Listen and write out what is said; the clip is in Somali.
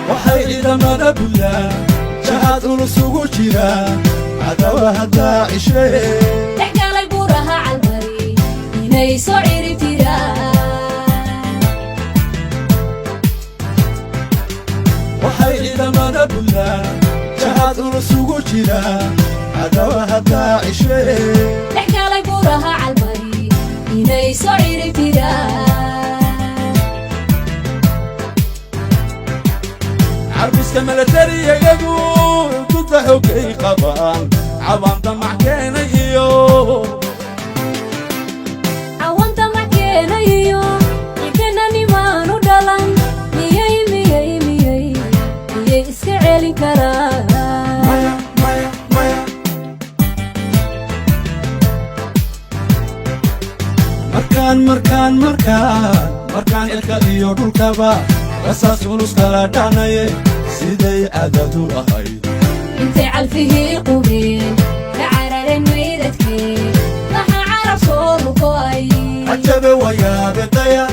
Waxay ciidamada Buntland jahaad culus ugu jiraan cadawaha Daacishe. Dhex galay buuraha Calmari inay soo cirib tiraan. Waxay ciidamada Buntland jahaad culus ugu jiraan cadawaha Daacishe. Dhex galay buuraha Calmari inay soo cirib tiraan. Carbiska milatariyayagu duda xogay qabaan, cawaan damac keenay iyo Cawanta ma keenayo ciidananimaanu dhalan, miyay miyay miyay miyay iska celin karaan? Maya, maya, maya. Markaan markaan markaan markaan cirka iyo dhulkaba rasaas culus kala dhacnaye, siday cadadu ahayd. Intay calfihii qubeen ka carareen meydadkee, maxaa carab soo lugo'ay? Cajabe wayaabe daya.